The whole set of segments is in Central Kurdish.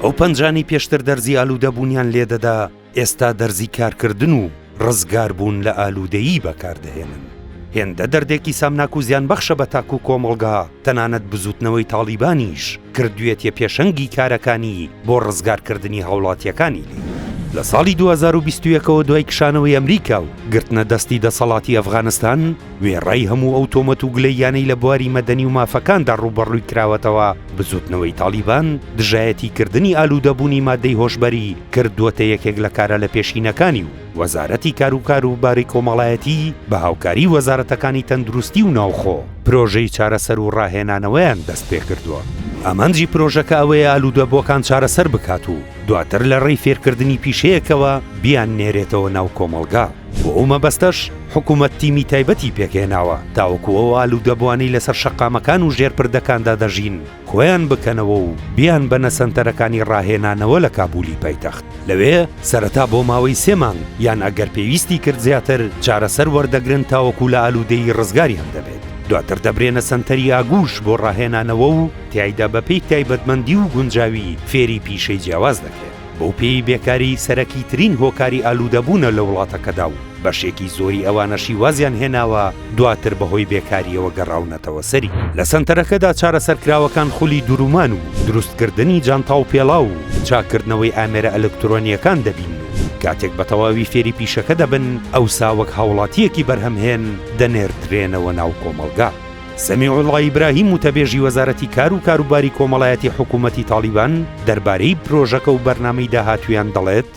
ئەو پەنجانەی پێشتر دەرزی ئالوودەبوونیان لێدەدا، ئێستا دەرزی کارکردن و ڕزگاربوون لە ئالوودەیی بەکاردەهێنن. هێندە دەردێکی سامناک و زیانبەخشە بە تاک و کۆمەڵگا، تەنانەت بزووتنەوەی تاڵیبانیش کردوویەتیە پێشەنگی کارەکانی بۆ ڕزگارکردنی هاوڵاتییەکانی لێی. لە ساڵی 2021 ەوە دوای کشانەوەی ئەمریکا و گرتنە دەستی دەسەڵاتی ئەفغانستان، وێڕای هەموو ئەو تۆمەت و گلەییانەی لە بواری مەدەنی و مافەکاندا ڕووبەڕووی کراوەتەوە، بزووتنەوەی تاڵیبان دژایەتیکردنی ئالوودەبوونی مادەی هۆشبەری کردووەتە یەکێک لە کارە لەپێشینەکانی و وەزارەتی کاروکاروباری کۆمەڵایەتی بە هاوکاری وەزارەتەکانی تەندروستی و ناوخۆ پرۆژەی چارەسەر و ڕاهێنانەوەیان دەستپێکردووە. ئامانجی پرۆژەکە ئەوەیە ئالوودەبووەکان چارەسەر بکات و دواتر لە ڕێی فێرکردنی پیشەیەکەوە بیاننێرێتەوە ناو کۆمەڵگا. بۆ ئەو مەبەستەش حکومەت تیمی تایبەتی پێکهێناوە تاوەکو ئەو ئالوودەبووانەی لەسەر شەقامەکان و ژێر پردەکاندا دەژین کۆیان بکەنەوە و بیانبەنە سەنتەرەکانی ڕاهێنانەوە لە کابولی پایتەخت. لەوێ سەرەتا بۆ ماوەی سێ مانگ یان ئەگەر پێویستی کرد زیاتر چارەسەر وەردەگرن تاوەکو لە ئالوودەیی ڕزگاریان دەبێت. دواتر دەبرێنە سەنتەری ئاگوش بۆ ڕاهێنانەوە و تیایدا بەپێی تایبەتمەندی و گونجاوی فێری پیشەی جیاواز دەکرێن. بەو پێیەی بێکاری سەرەکیترین هۆکاری ئالوودەبوونە لە وڵاتەکەدا و بەشێکی زۆری ئەوانەشی وازیان هێناوە دواتر بەهۆی بێکارییەوە گەڕاونەتەوە سەری. لە سەنتەرەکەدا چارەسەرکراوەکان خولی درومان و دروستکردنی جانتا و پێڵاو و چاککردنەوەی ئامێرە ئەلکترۆنییەکان دەبینن و کاتێک بە تەواوی فێری پیشەکە دەبن ئەوسا وەک هاوڵاتییەکی بەرهەمهێن دەنێردرێنەوە ناو کۆمەڵگا. سەمیعوڵا ئیبراهیم وتەبێژی وەزارەتی کار و کاروباری کۆمەڵایەتی حکوومەتی تاڵیبان دەربارەی پرۆژەکە و بەرنامەی داهاتوویان دەڵێت،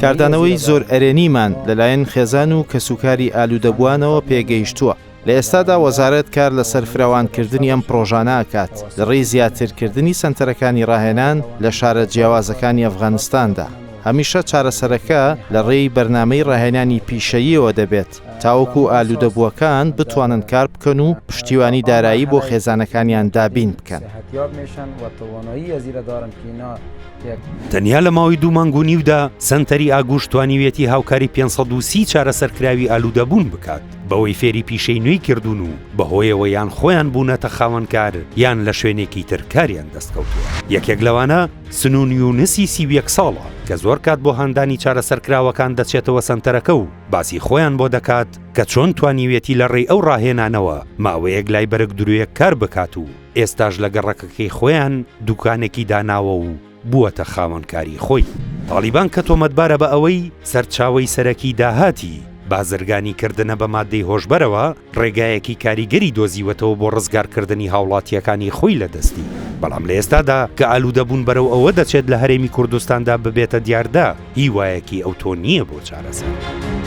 کاردانەوەی زۆر ئەرێنیمان لەلایەن خێزان و کەسوکاری ئالوودەبووانەوە پێگەیشتووە. لە ئێستادا وەزارەت کار لەسەر فراوانکردنی ئەم پڕۆژانە ئەکات لەڕێی زیاترکردنی سەنتەرەکانی ڕاهێنان لە شارە جیاوازەکانی ئەفغانستاندا. هەمیشە چارەسەرەکە لەڕێی بەرنامەی ڕاهێنانی پیشەییەوە دەبێت. تاوەکو ئالوودەبووەکان بتوانن کار بکەن و پشتیوانی دارایی بۆ خێزانەکانیان دابین بکەن. تەنیا لە ماوەی دوو مانگ و نیودا سەنتەری ئاگوش توانیویەتی هاوکاری 530 چارەسەرکراوی ئالوودەبوون بکات، بەوەی فێری پیشەی نوێی کردوون و بەهۆیەوە یان خۆیان بوونەتە خاوەنکار یان لە شوێنێکی تر کاریان دەستکەوتووە. یەکێک لەوانە سنوون یونسی 31 ساڵە کە زۆر کات بۆ هاندانی چارەسەرکراوەکان دەچێتەوە سەنتەرەکە و باسی خۆیان بۆ دەکات کە چۆن توانیویەتی لە ڕێی ئەو ڕاهێنانەوە ماوەیەک لای بەرگ درویەک کار بکات و ئێستاش لە گەڕەکەکەی خۆیان دوکانێکی داناوە و بووەتە خاوەن کاری خۆی. تاڵیبان کە تۆمەتبارە بە ئەوەی سەرچاوەی سەرەکی داهاتی بازرگانی کردنە بە ماددەی هۆشبەرەوە، ڕێگایەکی کاریگەری دۆزیوەتەوە بۆ ڕزگارکردنی هاوڵاتییەکانی خۆی لە دەستی، بەڵام لە ئێستادا کە ئالوودەبوون بەرەو ئەوە دەچێت لە هەرێمی کوردستاندا ببێتە دیاردە، هیوایەکی ئەوتۆ نییە بۆ چارەسەر.